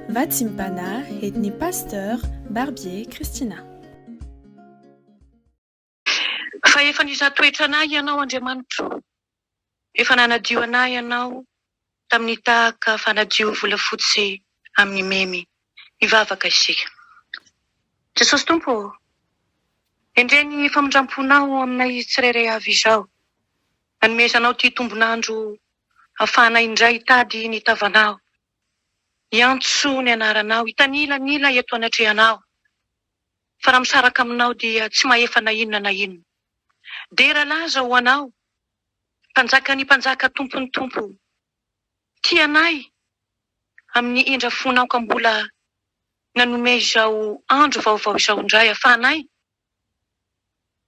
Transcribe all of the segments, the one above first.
Vatsimpana entin'ny Pasteur Barbier Christina. Fa efa nizaha toetra anay Ianao, Andriamanitro, efa nanadio anay Ianao tamin'ny tahaka fanadio volafotsy amin'ny memy. Hivavaka isika. Jesosy Tompo ô, endrey ny famindram-ponao aminay tsirairay avy izao. Nanomezanao ity tombon'andro ahafahanay indray hitady ny tavanao, hiantso ny anaranao, hitanilanila eto anatrehanao. Fa raha misaraka aminao dia tsy mahefa na inona na inona. Dera laza ho anao, Mpanjakan'ny mpanjaka Tompon'ny tompo. Tia anay amin'ny indra fonao ka mbola nanome izao andro vaovao izao indray afahanay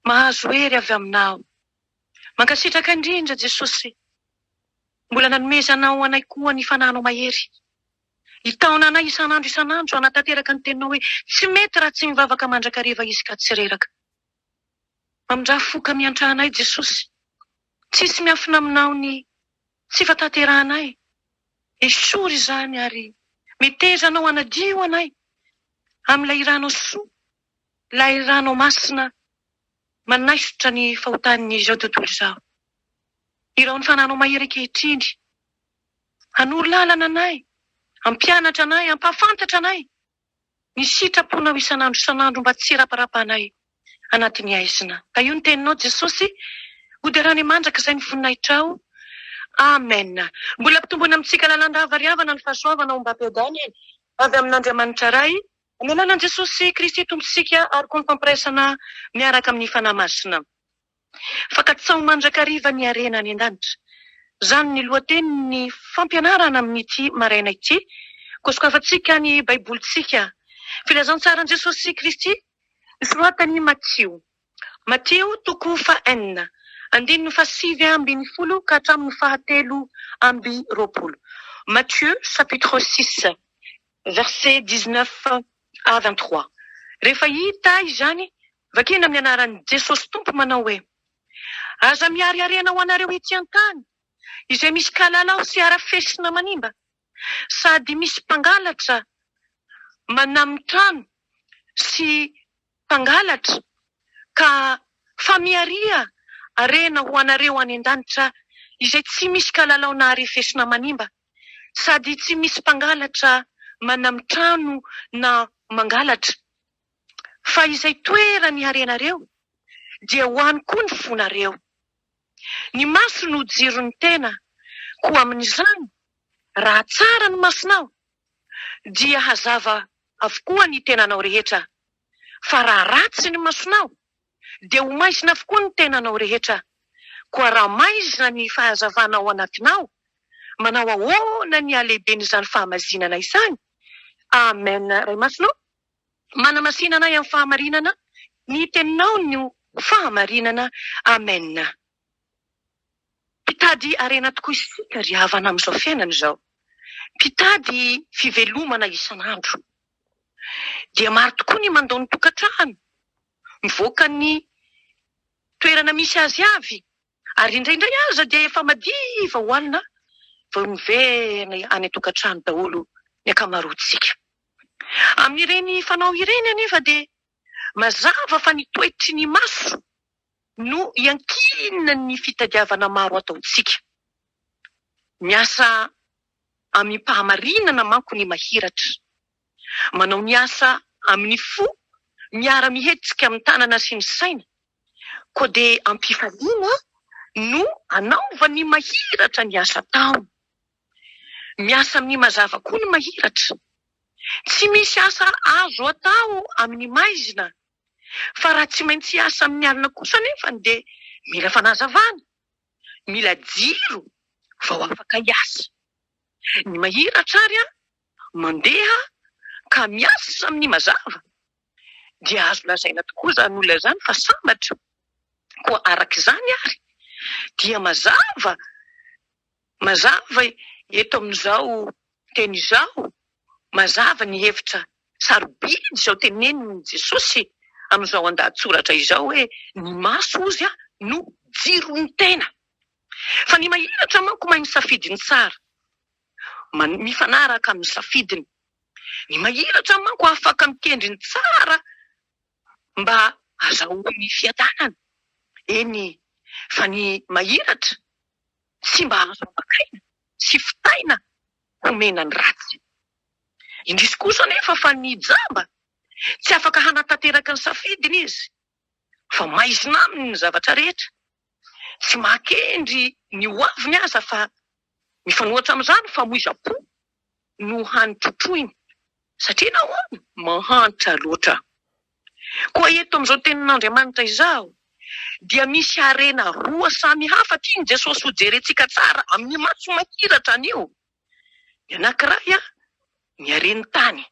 mahazo hery avy aminao. Mankasitraka indrindra Jesosy mbola nanomezanao anay koa ny fanahinao mahery hitaona anay isan'andro isan'andro hanatanteraka ny teninao hoe tsy mety raha tsy mivavaka mandrakariva izy ka tsy reraka. Mamindrà fo ka miantrà anay Jesosy. Tsisy miafina aminao ny tsy fatanterahanay. Esory izany ary meteza anao hanadio anay amin'ilay ranao soa, ilay ranao masina manaisotra ny fahotan'izao tontolo izao. Irao ny fananao mahery ankehitriny hanoro lalana anay, hampianatra anay, hampahafantatra anay ny sitraponao isan'andro isan'andro mba tsy hiraparapa anay anatin'ny haizina. Tahio ny teninao Jesosy, hoderany mandrakizay ny voninahitrao. Amen. Mbola ampitomboina amintsika lalandava ry havana ny fahasoavana ombam-piadanana avy amin'Andriamanitra Ray, amin'ny alalan'i Jesosy Kristy Tompontsika ary koa ny fampiraisana miaraka amin'ny Fanahy Masina. Fankatsaho mandrakariva ny harena any an-danitra. Izany ny lohatenin'ny fampianarana amin'ity maraina ity. Koa sokafantsika ny Baibolintsika. Filazantsaran'i Jesosy Kristy, nosoratan'i Matio. Matio toko fahenina, andininy faha-19 ka hatramin'ny faha-23. Matthieu chapitre 6, versets 19 à 23. Rehefa hita izany, Vakina amin'ny anaran'i Jesosy Tompo manao hoe, Aza mihary harena ho anareo ety an-tany, izay misy kalalao sy harafesina manimba, sady misy mpangalatra manamin-trano sy mpangalatra, ka fa miharia harena ho anareo any an-danitra, izay tsy misy kalalao na harefesina manimba, sady tsy misy mpangalatra manamin-trano na mangalatra. Fa izay toeran'ny harenareo dia ho any koa ny fonareo. Ny maso no jiron'ny tena, koa amin'izany, raha tsara ny masonao, dia hazava avokoa ny tenanao rehetra, fa raha ratsy ny masonao, dia ho maizina avokoa ny tenanao rehetra. Koa raha maizina ny fahazavana ao anatinao, manao ahoana ny halehiben'izany fahamazinana izany? Amen. Ray Masina ô! Manamasina anay amin'ny fahamarinana ny teninao no fahamarinana Amen. Mpitady harena tokoa isika ry havana amin'izao fiainana izao. Mpitady fivelomana isan'andro. Dia maro tokoa ny mandao ny tokantrano, mivoaka ny toerana misy azy avy Ary indraindray aza dia efa madiva ho alina vao miverina any an-tokantrano daholo ny ankamaroantsika. Amin'ireny fanao ireny anefa dia mazava fa ny toetry ny maso no iankinan'ny fitadiavana maro ataontsika. Miasa amim-pahamarinana manko ny mahiratra. Manao ny asa amin'ny fo miara-mihetsika amin'ny tanana sy ny saina. Koa dia am-pifaliana no anaovan'ny mahiratra ny asa ataony. Miasa amin'ny mazava koa ny mahiratra. Tsy misy asa azo atao amin'ny maizina, fa raha tsy maintsy hiasa amin'ny alina kosa anefa dia mila fanazavana, mila jiro vao afaka hiasa. Ny mahiratra ary mandeha ka miasa amin'ny mazava dia azo lazaina tokoa izany olona izany fa sambatra. Koa araka izany ary dia mazava mazava eto amin'izao teny izao, mazava ny hevitra sarobidy izao tenenin'i Jesosy amin'izao andahatsoratra izao hoe ny maso hozy no jiron'ny tena. Fa ny mahiratra manko mahay misafidy ny tsara, mifanaraka amin'ny safidiny. Ny mahiratra manko afaka mikendry ny tsara mba hazahoany fiadanana. Eny fa ny mahiratra tsy mba azo ambakaina sy fitaina homena ny ratsy. Indrisy kosa anefa fa ny jamba tsy afaka hanatanteraka ny safidiny izy fa maizina aminy ny zavatra rehetra. Tsy mahakendry ny ho aviny aza fa mifanohitra amin'izany famoizam-po no hany trotroiny satria nahoana? Mahantra loatra. Koa eto amin'izao tenin'Andriamanitra izao dia misy harena roa samy hafa tian'i Jesosy ho jerentsika tsara amin'ny maso mahiratra anio. Ny anankiray, ny haren'ny tany.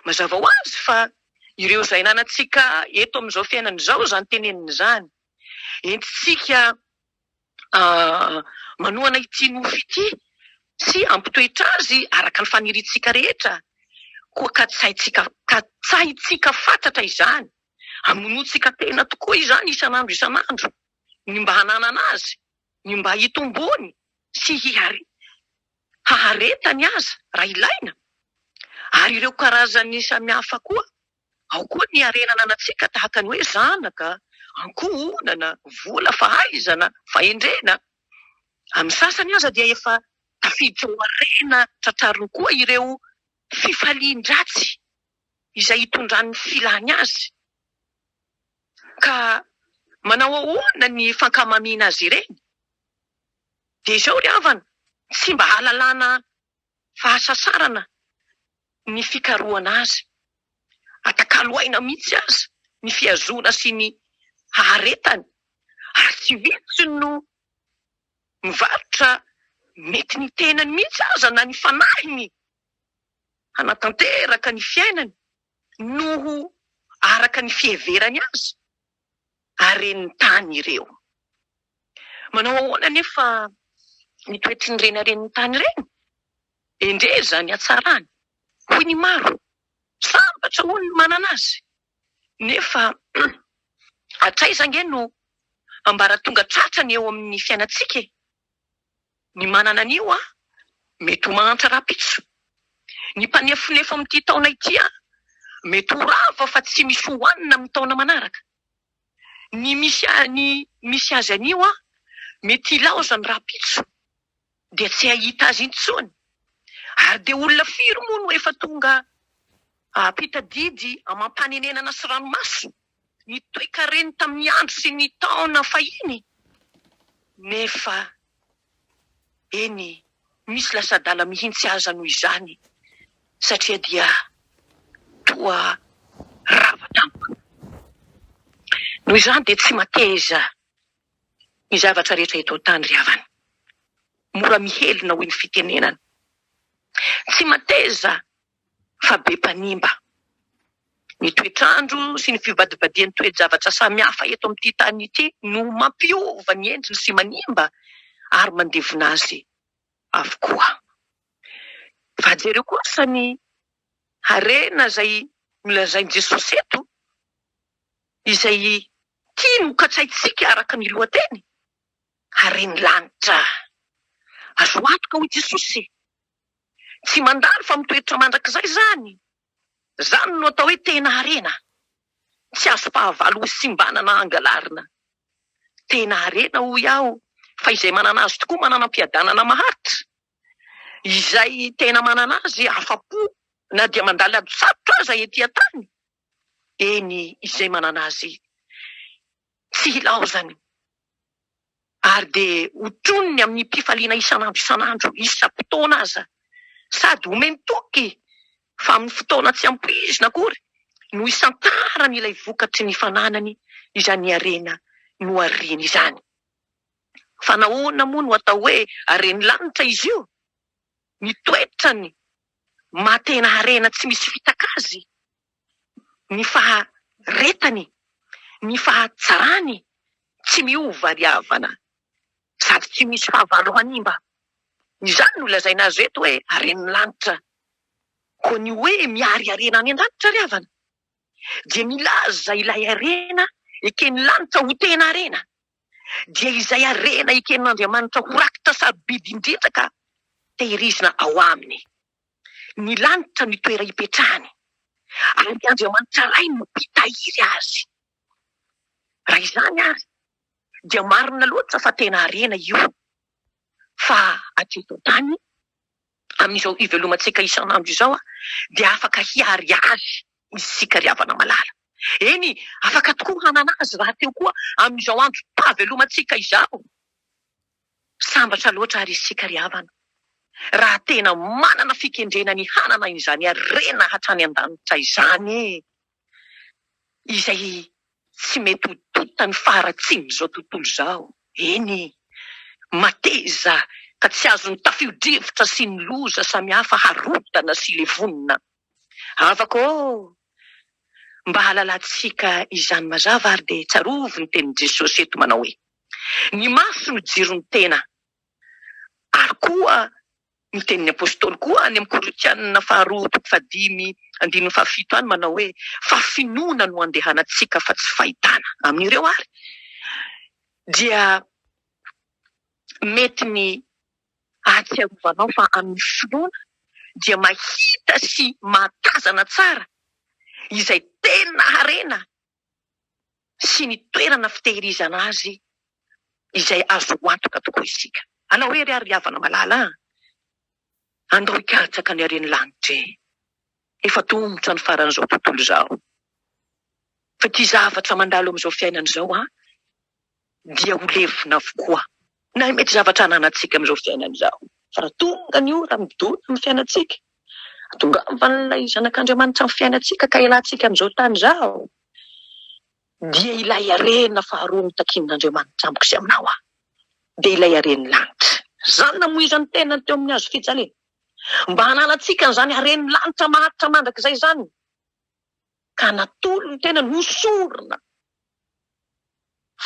Mazava ho azy fa ireo izay ananantsika eto amin'izao fiainana izao izany tenenina izany. Entintsika manohana ity nofo ity sy hampitoetra azy araka ny faniriantsika rehetra. Koa katsahintsika katsahintsika fatratra izany, hamonoantsika tena tokoa izany isan'andro isan'andro, ny mba hananana azy, ny mba hitomboany sy hihare haharetany aza raha ilaina. Ary ireo karazany samihafa koa Ao koa ny harena ananantsika tahaka ny hoe zanaka, ankohonana, vola, fahaizana, fahendrena. Amin'ny sasany aza dia efa tafiditra ho harena tratrariny koa ireo fifalian-dratsy izay itondran'ny filany azy. Ka manao ahoana ny fankamamiana azy ireny? Dia izao ry havana, tsy mba ahalalana fahasasarana ny fikarohana azy. Atakalo aina mihitsy aza ny fihazoana sy ny haharetany ary tsy vitsy no mivarotra mety ny tenany mihitsy aza na ny fanahiny hanatanteraka ny fiainany noho araka ny fiheverany azy haren'ny tany ireo. Manao ahoana anefa ny toetry ny reny haren'ny tany ireny? Endrey izany hatsarany, hoy ny maro. Sambatra hono ny manana azy. Nefa hatraiza ange no ambaratonga tratrany eo amin'ny fiainantsika e? Ny manana an'io an, mety ho mahantra rahampitso. Ny mpanefonefo amin'ity taona ity an, mety ho rava fa tsy misy hohanina amin'ny taona manaraka. Ny misy ny misy azy anio an, mety hilaozany rahampitso dia tsy hahita azy intsony. Ary dia olona firy moa no efa tonga mpitadidy amam-panenenana sy ranomaso ny toekareny tamin'ny andro sy ny taona fahiny? Nefa, eny, misy lasa adala mihitsy aza noho izany, satria dia toa rava tampoka. Noho izany dia tsy mateza ny zavatra rehetra eto an-tany ry havana. Mora mihelina hoy ny fitenenana. Tsy mateza fa be mpanimba. Ny toetr'andro sy ny fivadibadihan'ny toe-javatra samihafa eto amin'ity tany ity no mampiova ny endriny sy manimba ary mandevona azy avokoa. Fa jereo kosa ny harena izay nolazain'i Jesosy eto, izay tiany ho katsahintsika araka ny lohateny, haren'ny lanitra. Azo antoka hoy Jesosy, tsy mandalo fa mitoetra mandrakizay izany. Izany no atao hoe tena harena. Tsy azom-pahavalo ho simbana na hangalarina. Tena harena hoy aho fa izay manana azy tokoa manana am-piadanana maharitra. Izay tena manana azy afa-po na dia mandalo ady sarotra aza ety an-tany. Eny izay manana azy tsy hilaozany ary dia hotroniny amim-pifaliana isan'andro isan'andro, isam-potoana aza, sady homeny toky fa amin'ny fotoana tsy ampoizina akory no hisantarany ilay vokatry ny fananany izany harena nohariany izany. Fa nahoana moa no atao hoe haren'ny lanitra izy io? Ny toetrany maha tena harena tsy misy fitaka azy ny faharetany, ny fahatsarany tsy miova ry havana, sady tsy misy fahavalo hanimba. Izany no lazaina azy eto hoe haren'ny lanitra. Koa ny hoe mihary harena any an-danitra ry havana dia milaza ilay harena eken'ny lanitra ho tena harena, dia izay harena eken'Andriamanitra ho rakitra sarobidy indrindra ka tehirizina ao aminy. Ny lanitra no toera ipetrahany, ary Andriamanitra Ray no mpitahiry azy. Raha izany ary dia marina loatra fa tena harena io. Fa hatreto an-tany, amin'izao ivelomantsika isan'andro izao, dia afaka hihary azy isika ry havana malala. Eny, afaka tokoa hanana azy rahateo koa amin'izao androm-pahavelomantsika izao. Sambatra loatra àry isika ry havana, raha tena manana fikendrena ny hanana izany harena hatrany an-danitra izany, izay tsy mety ho tontan'ny faharatsian'izao tontolo izao. Eny, mateza ka tsy azon'ny tafio-drivotra sy ny loza samihafa harodana sy levonina. Havako ô! Mba hahalalantsika izany mazava ary dia tsarovy ny tenin'i Jesosy eto manao hoe, Ny maso no jiron'ny tena. Ary koa ny tenin'ny Apostoly koa any amin'ny Korintianina faharoa toko fahadimy andininy fahafito any manao hoe, fa finoana no andehanantsika fa tsy fahitana. Amin'ireo ary dia mety ny ahatsiarovanao fa amin'ny finoana dia mahita sy mahatazana tsara izay tena harena sy ny toerana fitehirizana azy izay azo antoka tokoa isika. Alao hery ary ry havana malala a! Andao hikatsaka ny haren'ny lanitra e! Efa tomotra ny faran'izao tontolo izao. Fa ity zavatra mandalo amin'izao fiainana izao an, dia ho levona avokoa. Na mety zavatra ananantsika amin'izao fiainana izao. Fa raha tonga ny ora midona amin'ny fiainantsika, hatongavan'ilay Zanak'Andriamanitra amin'ny fiainantsika ka hialantsika amin'izao tany izao, dia ilay harena faharoa notakian'Andriamanitra amiko sy aminao aho, dia ilay haren'ny lanitra. Izany namoizan'ny tenany teo amin'ny hazo fijaliana. Mba hananantsika an'izany haren'ny lanitra maharitra mandrakizay izany, ka natolo ny tenany ho sorona.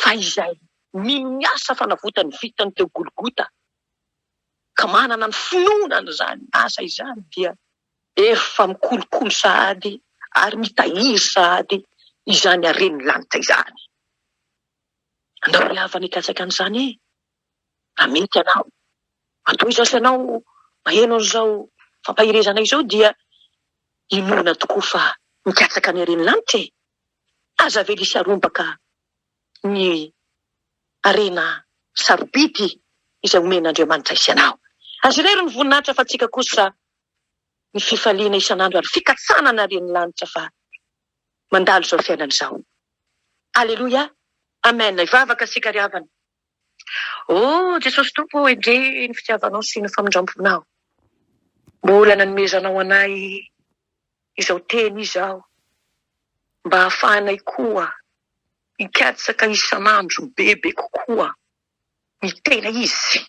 Fa izay mino ny asa fanavotany vitany teo Golgota, ka manana ny finoana an'izany asa izany dia efa mikolokolo sahady ary mitahiry sahady izany haren'ny lanitra izany. Andao ry havana hikatsaka an'izany e! Raha mety ianao, matoa izao sy ianao maheno an'izao fampaherezana izao dia inoana tokoa fa mikatsaka ny haren'ny lanitra e! Aza avela hisy harombaka ny harena sarobidy izay omen'Andriamanitra hisy anao. Azy irery ny voninahitra fa antsika kosa ny fifaliana isan'andro ary fikatsana ny haren'ny lanitra fa mandalo izao fiainana izao. Aleloia! Amen! Hivavaka isika ry havana. Oh Jesosy Tompo ô, endrey ny fitiavanao sy ny famindramponao. Mbola nanomezanao anay izao teny izao mba hahafahanay koa hikatsaka isan'andro bebe kokoa ny tena izy,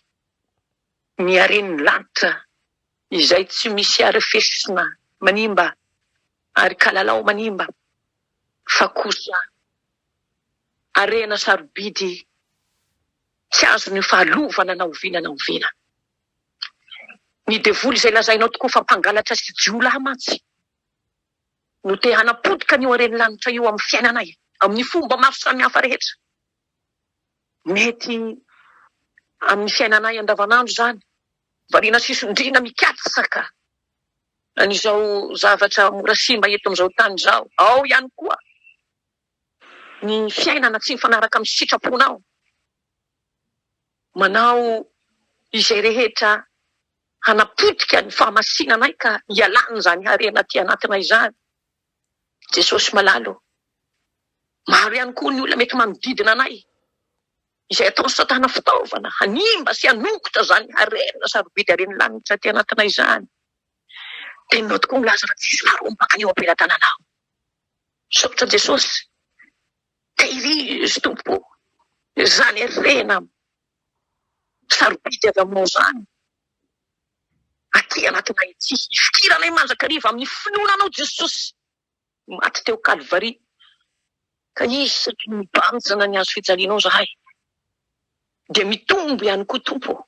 ny haren'ny lanitra izay tsy misy arefesina manimba ary kalalao manimba fa kosa harena sarobidy tsy azon'ny fahalovana na oviana na oviana. Ny devoly izay lazainao tokoa fa mpangalatra sy jiolahy mantsy no te hanapotika an'io haren'ny lanitra io amin'ny fiainanay amin'ny fomba maro samihafa rehetra. Mety amin'ny fiainanay andavanandro izany, variana sy sondriana mikatsaka an'izao zavatra mora simba eto amin'izao tany izao. Ao ihany koa ny fiainana tsy mifanaraka amin'ny sitraponao. Manao izay rehetra hanapotika ny fahamasinanay ka hialan'izany harena aty anatinay izany. Jesosy malala ô! Maro ihany koa ny olona mety manodidina anay izay ataon'i Satana fitaovana hanimba sy hanongotra izany harena sarobidy haren'ny lanitra aty anatinay izany. Teninao tokoa milaza fa tsisy marombaka ny eo am-pelatananao. Misaotra Jesosy. Tehirizo Tompo ô izany harena sarobidy avy aminao izany aty anatinay aty. Hifikiranay mandrakariva amin'ny finoana Anao Jesosy maty teo Kalvary ka isaky ny mibanjina ny hazo fijalianao izahay dia mitombo ihany koa Tompo ô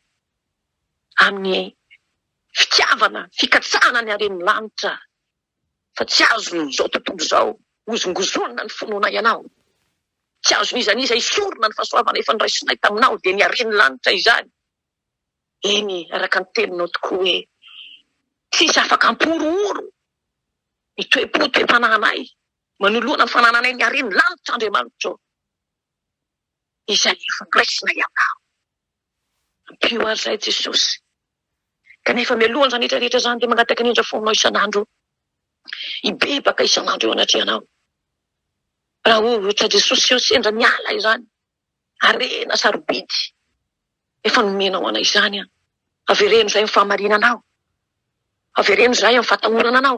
amin'ny fitiavana, fikatsahana ny haren'ny lanitra fa tsy azon'izao tontolo izao hozongozonina ny finoanay Anao. Tsy azon'iza n'iza esorina ny fahasoavana efa noraisinay taminao, dia ny haren'ny lanitra izany. Eny, araka ny teninao tokoa hoe, Tsisy afaka hampihorohoro ny toe-po, toe-panahinay manoloana ny fanananay ny haren'ny lanitra Andriamanitra ô. Izay efa noraisinay Aminao. Ampio ahy izay Jesosy. Kanefa mialohan'izany rehetra rehetra izany dia mangataka ny indra fonao isan'andro. Hibebaka isan'andro eo anatrehanao. Raha ohatra Jesosy eo sendra miala izany harena sarobidy efa nomenao anay izany an. Avereno izay amin'ny fahamarinanao. Avereno izahay amin'ny fahatahorana anao.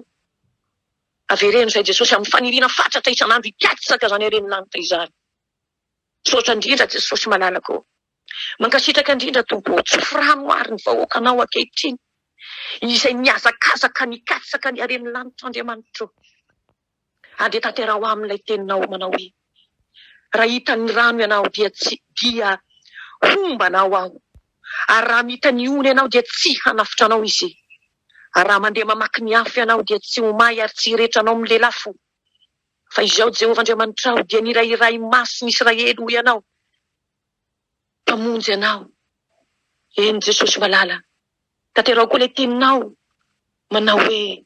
Avereno izay Jesosy amin'ny faniriana fatratra isan'andro hikatsaka izany haren'ny lanitra izany. Misaotra indrindra Jesosy malalako ô. Mankasitraka indrindra Tompo ô. Tsofy rano ary ny vahoakanao ankehitriny izay mihazakazaka mikatsaka ny haren'ny lanitra Andriamanitra ô. Ary dia tanteraho aminy ilay teninao manao hoe, Raha hitan'ny rano ianao dia tsy dia homba anao aho, ary raha mita ny ony ianao dia tsy hanafotra anao izy, ary raha mandeha mamaky ny afo ianao dia tsy ho may ary tsy hirehetra anao amin'ny lelafo. Fa Izaho Jehovah Andriamanitrao dia ny Iray Iray Masin'ny Israely, hoy Ianao, Mpamonjy anao. Eny, Jesosy malala, tanteraho koa ilay teninao manao hoe,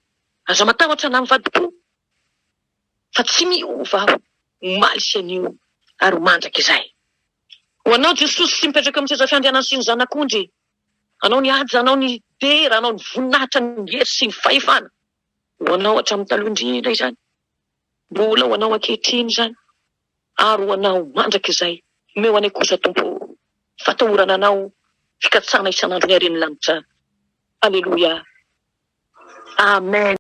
Aza matahotra na mivadi-po, fa tsy miova aho, omaly sy anio ary ho mandrakizay. Ho Anao, Jesosy, sy mipetraka eo amin'ny seza fiandrianany sy ny Zanak'ondry, Anao ny haja, Anao ny dera, Anao ny voninahitra, ny hery sy ny fahefana. Ho anao hatramin'ny taloha indrindra izany, mbola ho anao ankehitriny izany, ary ho anao mandrakizay. Omeo anay kosa, Tompo ô, fatahorana Anao, fikatsahana isan'andro ny haren'ny lanitra. Aleloia. Amen.